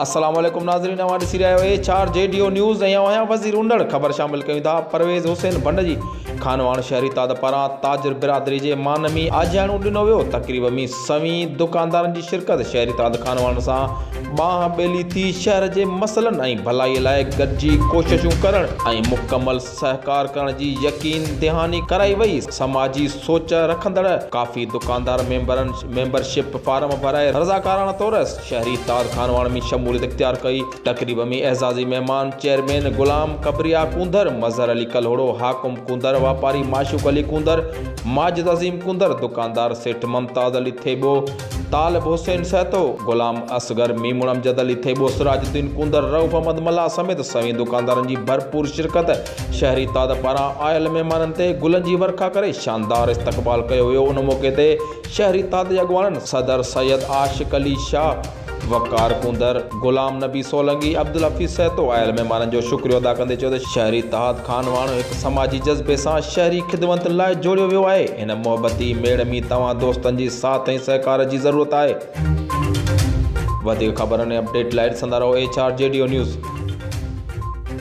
السلام عليڪم ناظرين اوهان ڏسي رهيا آهيو H R G D O news ۽ آئون آهيان وزير انڙ خبر شامل ڪيون ٿا پرويز حسين ڀنڊ جي خانواهڻ شهري تاد پاران تاجر برادري جي مان ۾ آجياڻو ڏنو ويو تقريب ۾ سوين دڪاندارن جي شرڪت شهري تاد خانواهڻ سان ٻانهن ٻيلي ٿي شهر جي مسئلن ۽ ڀلائي لاء گڏجي ڪوششون ڪرڻ ۽ مڪمل سهڪار ڪرڻ جي يقين دهاني ڪرائي وئي سماجي سوچ رکندڙ ڪافي دڪاندار ميمبرن ميمبرشپ فارم ڀرائي رضاڪاراڻه طور شهري تاج خانواهڻ ۾ شموليت اختيار ڪئي. تقريب ۾ اعزازي مهمان چيئرمين غلام ڪبريا ڪونڌر، مظهر علي ڪلهوڙو، حاڪم ڪونڌر، واپاري معشوق علي ڪونڌر، ماجد عظيم ڪونڌر، دڪاندار سيٺ ممتاز علي ٿيٻو، طالب حسين سهتو، غلام اصغر ميمڻ، امجد علي ٿيٻو، سراج الدين ڪونڌر، رئوف احمد ملاح سميت سوين دڪاندارن جي ڀرپور شرڪت، شهري تاد پاران آيل مهمانن تي گلن جي ورکا ڪري شاندار استقبال ڪيو ويو، ان موقعي تي شهري اتحاد جي اڳواڻن صدر سيد عاشق علي شاهه، وقار ڪونڌر، غلام نبي سولنگي، عبدالحفيظ سهتو آيل مهمانن جو شڪريو ادا ڪندي چيو ته شهري اتحاد خانواهڻ هڪ سماجي جذبي سان شهري خدمتن لاء جوڙيو ويو آهي، هن محبتي ميڙ ۾ توهان دوستن جي ساٿ ۽ سهڪار جي ضرورت آهي. وڌيڪ خبرن ۽ اپڊيٽ لاء ڏسندا رهو H R G D O news.